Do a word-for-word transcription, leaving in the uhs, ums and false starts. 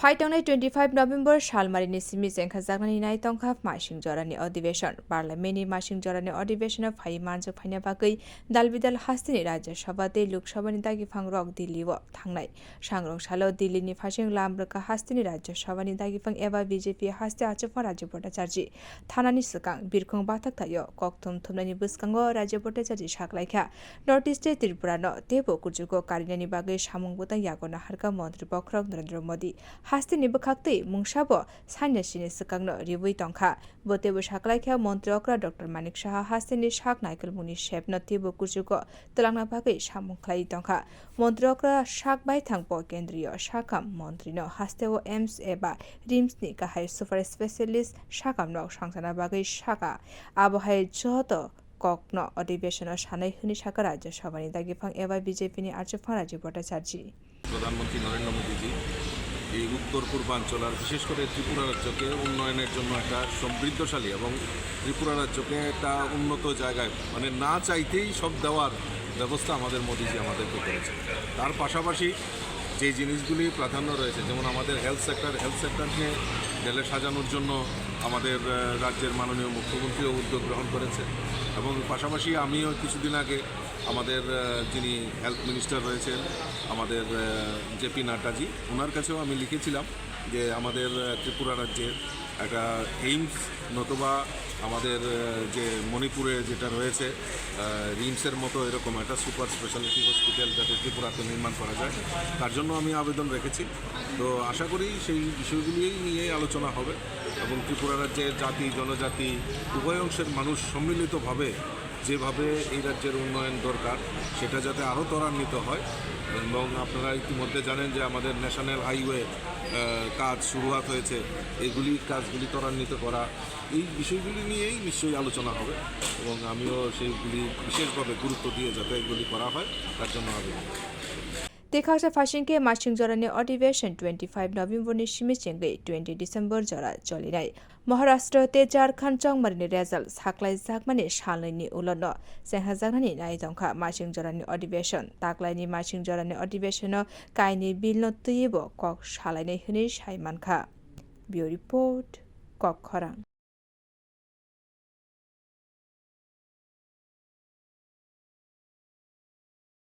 Phaitongnai twenty five November salmarini simi chengkhajaknani nai tongkha masing jorani adhiveshon. Parliamentni masing jorani adhiveshono phaiwi manjak phaina bagwi dal bidal hasteni Rajya Sabha tei Lok Sabhani dagiphangrok Delhi-o thangnai. Sangrong salo Delhi-ni phasing lam rwkha hasteni Rajya Sabhani dagiphan eba B J P haste Achukma Raju Bhattacharjee. Thanani swkang birkhung bathak thaio kokthum thumnaini bwskango Raju Bhattacharjee saklaikha. North East tei Tripura no teibo kuchugo karinani bagwi samung bwtang yago naharkha Montri Bokhorok Narendra Modi. Hasteni bwkhaktwi mungsabo sanyasini swkangno riwi tongkha. Bo teibo saklaikha Montri okra Doctor Manik Saha hasteni sak naikolmungni sepno teibo kuchugo twlangna bagwi samung khlaiwi tongkha. Montri okra sak baithang bo kendriyo sakam montrino hasteo AIIMS eba RIMS ni kahai super specialist sakamno sangchana bagwi saka. Abo hai joto kokno adhiveshon-o sanai hwnwi sakha Rajya Sabhani dagiphan eba B J P ni Achukphang Raju Bhattacharjee. প্রধানমন্ত্রী নরেন্দ্র মোদীজি এই উত্তর পূর্বাঞ্চল আর বিশেষ করে ত্রিপুরা রাজ্যকে উন্নয়নের জন্য একটা সমৃদ্ধশালী এবং ত্রিপুরা রাজ্যকে একটা উন্নত জায়গায়, মানে, না চাইতেই সব দেওয়ার ব্যবস্থা আমাদের মোদীজি আমাদেরকে করেছে। তার পাশাপাশি যে জিনিসগুলি প্রাধান্য রয়েছে, যেমন আমাদের হেলথ সেক্টর, হেলথ সেক্টরকে ঢেলে সাজানোর জন্য আমাদের, আহ, রাজ্যের মাননীয় মুখ্যমন্ত্রীও উদ্যোগ গ্রহণ করেছে। এবং পাশাপাশি আমিও কিছুদিন আগে আমাদের, আহ, যিনি হেলথ মিনিস্টার রয়েছেন, আমাদের, আহ, জেপি নাড্ডাজি, ওনার কাছেও আমি লিখেছিলাম যে আমাদের, আহ, ত্রিপুরা রাজ্যে একটা এইমস নতুবা আমাদের, আহ, যে মণিপুরে যেটা রয়েছে, আহ, রিমসের মতো এরকম একটা সুপার স্পেশালিটি হসপিটাল যাতে ত্রিপুরাতে নির্মাণ করা যায়, তার জন্য আমি আবেদন রেখেছি। তো আশা করি সেই বিষয়গুলি নিয়েই আলোচনা হবে এবং ত্রিপুরা রাজ্যের জাতি, জনজাতি উভয় অংশের মানুষ সম্মিলিতভাবে যেভাবে এই রাজ্যের উন্নয়ন দরকার, সেটা যাতে আরও ত্বরান্বিত হয়। এবং আপনারা ইতিমধ্যে জানেন যে আমাদের ন্যাশনাল হাইওয়ে, আহ, কাজ শুরুয়াত হয়েছে, এগুলি, কাজগুলি ত্বরান্বিত করা, এই বিষয়গুলি নিয়েই নিশ্চয়ই আলোচনা হবে এবং আমিও সেইগুলি বিশেষভাবে গুরুত্ব দিয়ে যাতে এগুলি করা হয়, তার জন্য আবেদন। Tei khaksa phasing khe masing jorani adhiveshon twenty five November ni simi chengwi twenty December jora cholinai. Maharashtra tei Jharkhand chongmarini result saklaijakmani salnwini ulono chenghajaknani nai tongkha masing jorani adhiveshon. Taklaini masing jorani adhiveshono kaini bill no twiwi bo kok salainai hwnwi sai mankha. Bureau Report, Kokkhorang.